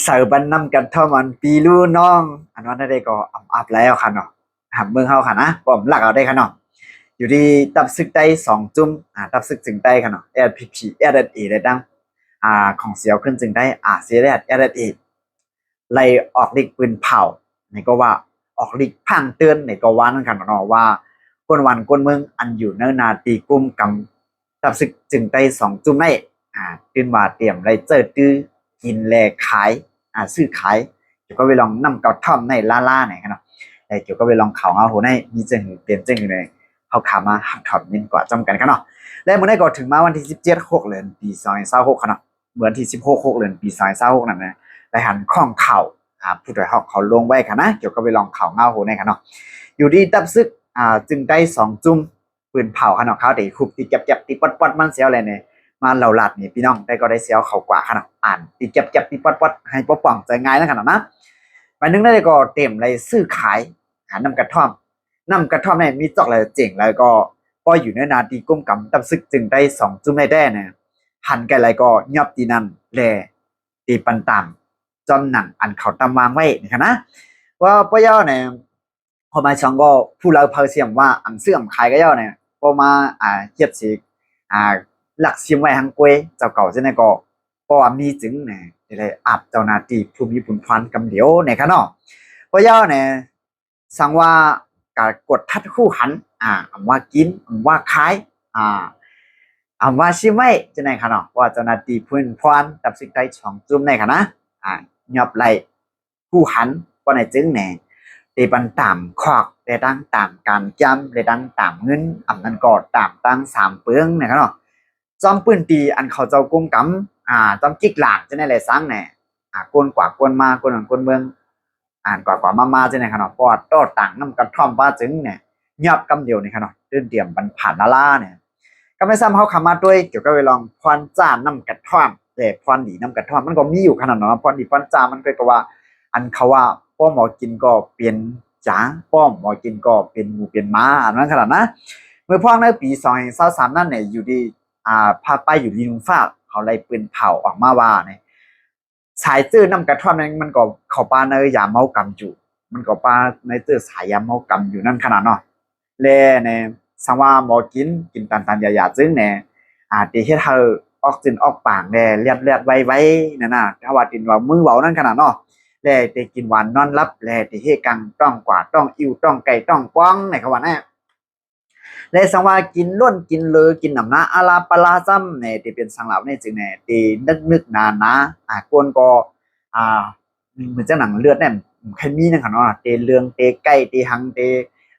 ໃສ່ບັນນ້ຳກະທ່ອມອັນປີລູນ້ອງ ອັນວ່ານັ້ນໄດ້ກໍອຳອັບແລ້ວຄັນເນາະ. ຫາເມືອງເຮົາຄັນນະ ປ້ອມລັກເອົາໄດ້ຄັນເນາະ. ຢູ່ທີ່ຕັບຊຶກໄຕ້ສອງຈຸ້ມ ອາ ຕັບຊຶກຈຶ່ງໄຕ້ຄັນເນາະ SSPP SSA ໄດ້ຕັ້ງ ອາ ຂອງສຽວຂຶ້ນຈຶ່ງໄຕ້ RCSS SSA ໄລ່ອອກລິກປືນເຜົາ ໃນກໍວ່າ ອອກລິກພັງເຕືອນ ໃນກໍວ່ານັ້ນຄັນເນາະ ວ່າຄົນບ້ານຄົນເມືອງອັນຢູ່ໃນໜ້າທີ່ກຸມກຳ ຕັບຊຶກຈຶ່ງໄຕ້ສອງຈຸ້ມໄດ້ ອາ ຕື່ນວ່າຕຽມໄດ້ເຈີຕື້ກິນແລຂາຍ ອາ ຊື້ຂາຍ ກ່ຽວກັບເລື່ອງນ້ຳກະທ່ອມໃນລາລານີ້ຄັນເນາະ. ແລະ ກ່ຽວກັບເລື່ອງຂ່າວເງົາໂຫໃນ ມີຈັ່ງໃດ ເປັນຈັ່ງໃດ ເຮົາຂ້າມາຮັບຊົມຍິນກວ່າຈຳກັນຄັນເນາະ. ແລະ ມື້ນີ້ກໍເຖິງມາວັນທີສິບເຈັດ ຫົກເດືອນ ປີສອງພັນຊາວຫົກຄັນເນາະ. ເມື່ອວັນທີສິບຫົກ ຫົກເດືອນ ປີສອງພັນຊາວຫົກນັ້ນນະ ໄດ້ຫັນຂ້ອງຂ່າວ ອາ ຜູ້ຖອຍຮອກເຂົາລົງໄວ້ຄັນນະ ກ່ຽວກັບເລື່ອງຂ່າວເງົາໂຫໃນຄັນເນາະ. ຢູ່ທີ່ຕັບຊຶກ ອາ ຈຶ່ງໄຕ້ສອງຈຸ້ມ ປືນເຜົາຄັນເນາະ ເຂົາໄດ້ຮຸບຕິແກັບໆຕິປັອດໆມັນແຊວແລ້ວນີ້ ມາເລົ່າລາດນີ້ ພີ່ນ້ອງໄດ້ກໍໄດ້ແຊວເຂົາກວ່າຄັນເນາະ ອ່ານຕິແກັບໆຕິປັອດໆ ໃຫ້ປົກປ້ອງໃຈງ່າຍນະຄັນເນາະ. ບາດໜຶ່ງໄດ້ກໍຕຽມໄດ້ຊື້ຂາຍ ອາ ນ້ຳກະທ່ອມ ນ້ຳກະທ່ອມນີ້ມີຈອກແລ້ວເຈັງ ແລ້ວກໍ ພໍຢູ່ໃນໜ້າທີ່ກຸມກຳ ຕັບຊຶກຈຶ່ງໄຕ້ສອງຈຸ້ມໄດ້ແທ້ນະ ຫັນໄກໄລກໍຫຍອບທີ່ນັ້ນ ແລະ ຕີປັນຕາມ ຈອມໜັງອັນເຂົາຕຳວາງໄວ້ນີ້ຄັນນະ. ວ່າບໍ່ຍາວນີ້ ຄວາມໝາຍສອງກໍ ຜູ້ລາວເຜົ່າສຽມວ່າ ອຳຊື້ອຳຂາຍກັບເຈົ້ານີ້ ບໍ່ມາ ອາ ເຮັດຊິ ອາ ລັກຊິມໄວ້ຫັ້ນກວຍ ເຈົ້າເກົ່າຈັ່ງໃດກໍ ບໍ່ວ່າມີຈຶ່ງນີ້ ໄດ້ອັບເຈົ້າໜ້າທີ່ຜູ້ມີບຸນພອນກຳດຽວນີ້ຄັນເນາະ. ບໍ່ຍາວນີ້ ສັງວ່າການກວດທັດຮູ້ຫັນ ອາ ອຳວ່າກິນ ອຳວ່າຂາຍ ອາ ອຳວ່າຊິມໄວ້ຈັ່ງໃດຄັນເນາະ ວ່າເຈົ້າໜ້າທີ່ຜູ້ມີພອນ ຕັບຊຶກໄຕ້ສອງຈຸ້ມນີ້ຄັນນະ ອາ ຫຍອບໄລ່ ຜູ້ຫັນ ບໍ່ໄດ້ຈຶ່ງແນ່ ໄດ້ບັນຕາມຄອກ ໄດ້ຕັ້ງຕາມການຈຳ ໄດ້ຕັ້ງຕາມເງິນ ອຳນັ້ນກໍຕາມຕັ້ງສາມເປິງນະຄັນເນາະ. ຈອມປືນຕີອັນເຂົາເຈົ້າກຸມກຳ ອາ ຈອມກິກຫຼານຈັ່ງໃດແຫຼະສັງແນ່ ອາ ກົນກວ່າກົນມາ ກົນນັ້ນກົນເມືອງ ອ່ານກວ່າໆມາໆຈັ່ງໃດຄັນເນາະ ເພາະວ່າຕໍ່ຕັ້ງນ້ຳກະທ່ອມວ່າຈຶ່ງແນ່ ຫຍອບກຳດຽວນີ້ຄັນເນາະ ຕື່ນຕຽມບັນຜ່ານລາລາແນ່. ກຳໄປຊ້ຳເຮົາຄຳມາດ້ວຍກ່ຽວກັບເລື່ອງພອນຈ້ານ້ຳກະທ່ອມ ແລະ ພອນດີນ້ຳກະທ່ອມ ມັນກໍມີຢູ່ຂະໜາດນັ້ນເນາະ ພອນດີພອນຈ້າ ມັນກໍ ກໍວ່າ ອັນເຂົາວ່າ ປ້ອມບໍ່ກິນກໍເປັນຈາ ປ້ອມບໍ່ກິນກໍເປັນໝູເປັນໝາ ອັນນັ້ນຂະໜາດນະ. ເມື່ອພອງໃນປີສອງພັນຊາວສາມນັ້ນແຫຼະ ຢູ່ທີ່ ອາ ພາໄປຢູ່ລິນຟ້າ ເຂົາໄດ້ປືນເຜົາອອກມາວ່າ ສາຍເຈີນ້ຳກະທ່ອມນັ້ນ ມັນກໍເຂົ້າປາໃນຢາເມົາກຳຢູ່ ມັນກໍປາໃນເຈີສາຍຢາເມົາກຳຢູ່ນັ້ນຂະໜາດເນາະ. ແລະ ແນ່ ສັງວ່າບໍ່ກິນ ກິນຕານໆຢາໆຈຶ່ງແນ່ ອາດຈະເຮັດໃຫ້ອອກຈື່ນອອກປາງແດ່ ລຽບໆໄວໆນັ້ນນະ ຖ້າວ່າຕິນວ່າມື້ເວົ້ານັ້ນຂະໜາດເນາະ. ແລະ ໄດ້ກິນຫວານນອນຫຼັບ ແລະ ໄດ້ເຮກັງ ຕ້ອງກວ່າ ຕ້ອງອິ້ວ ຕ້ອງໄກ່ ຕ້ອງປ່ອງ ໃນຄຳວ່າແນ່ ແລະ ສັງວ່າກິນລົ້ນກິນເລີ ກິນນຳໜ້າອາລາປາລາຊ້ຳແນ່ ທີ່ເປັນສັງລາວນີ້ຈຶ່ງແນ່ ທີ່ນຶກໆໜາໆ ອາ ກົນກໍ ອາ ເໝືອນຈັ່ງໜັງເລືອດແນ່ ໄຂ່ມີນັ້ນຂະເນາະ ເຕເຫຼືອງ ເຕໄກ່ ເຕຫັງ ເຕ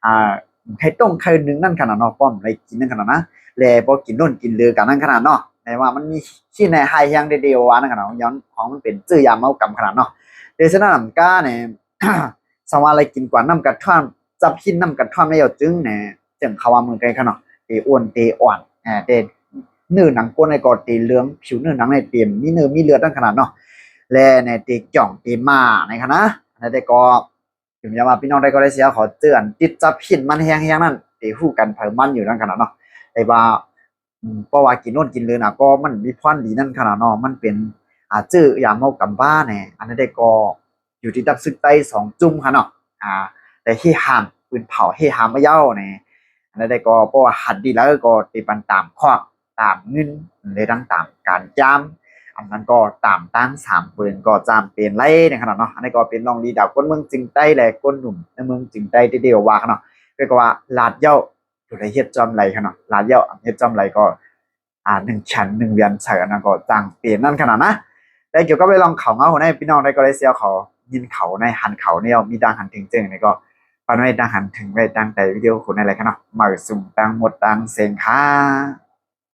ອາ ໄຂ່ຕົ້ມ ໄຂ່ໜຶ້ງນັ້ນຂະເນາະ ປ້ອມໄດ້ກິນນັ້ນຂະເນາະ ແລະ ບໍ່ກິນລົ້ນກິນເລີກັນນັ້ນຂະເນາະ ແຕ່ວ່າມັນມີຂີ້ໃນຮ້າຍແຮງເດ ເດວ່ານັ້ນຂະເນາະ ຍ້ອນຂອງມັນເປັນເຊື້ອຢາເມົາກຳຂະເນາະ. ແຕ່ສະນັ້ນກາແນ່ ສາມາດໄດ້ກິນກວ່ານ້ຳກະທ່ອມ ຈັບກິນນ້ຳກະທ່ອມແລ້ວຈຶ່ງແນ່ ຈຶ່ງເຂົາວ່າເໝືອນກັນຂະເນາະ ເຕອ້ວນເຕອ່ອນ ແຕ່ເນື້ອໜັງກົ້ນນີ້ກໍເຕເຫຼືອງ ຜິວເນື້ອໜັງນີ້ເຕັມມີເນື້ອມີເລືອດນັ້ນຂະໜາດເນາະ ແລະ ແນ່ເຕຈ່ອງເຕມ້າໃນຂະນະ ອັນໃດກໍ ເຖິງແມ່ນວ່າພີ່ນ້ອງໃດກໍໄດ້ເສຍ ຂໍເຕືອນ ຕິດຈັບຫີນມັນແຮງໆນັ້ນ ເຕຮູ້ກັນໃຜມັນຢູ່ນັ້ນຂະໜາດເນາະ ແຕ່ວ່າ ອືມ ເພາະວ່າກິນໂນ້ນກິນເລີນະ ກໍມັນມີພອນດີນັ້ນຂະໜາດເນາະ ມັນເປັນ ອາ ເຊື້ອຢາເມົາກຳບ້າແນ່ ອັນໃດກໍ ຢູ່ທີ່ຕັບຊຶກໄຕ້ສອງຈຸ້ມຂະເນາະ ອາ ໄດ້ເຮຫ້າມ ປືນເຜົາເຮຫ້າມມາເຍົາແນ່ ອັນໃດກໍ ເພາະວ່າຫັນດີແລ້ວກໍເຕປັນຕາມຄອກ ຕາມເງິນ ແລະ ທັງຕາມການຈາມ ອັນນັ້ນກໍຕາມຕັ້ງສາມເປີນກໍຈຳເປັນໄລໃນຂະນະເນາະ ອັນນີ້ກໍເປັນລອງລີດາຄົນເມືອງຈຶ່ງໃຕ້ ແລະ ຄົນໜຸ່ມໃນເມືອງຈຶ່ງໃຕ້ ທີ່ໄດ້ວ່າຂະເນາະ ເອີ້ນວ່າລາດເຍົາ ຜູ້ໃດເຮັດຈອມໄລຂະເນາະ ລາດເຍົາເຮັດຈອມໄລກໍ ອາ ໜຶ່ງແຂນໜຶ່ງວຽນໃສ່ ອັນນັ້ນກໍຈຳເປັນນັ້ນຂະນະນະ ແລະ ກ່ຽວກັບເລື່ອງເຂົາເງົາໃນ ພີ່ນ້ອງໃດກໍໄດ້ເຊຍເຂົາ ຍິນເຂົາໃນ ຫັນເຂົາແນວມີດາງຫັນເຖິງເຊິ່ງນີ້ກໍ ປານໄວ້ດາງຫັນເຖິງໄວ້ຕັ້ງແຕ່ວິດີໂອໂຄນໃນໄລຂະເນາະ ມາສຸມຕັ້ງໝົດຕັ້ງເສັງຄ່າ.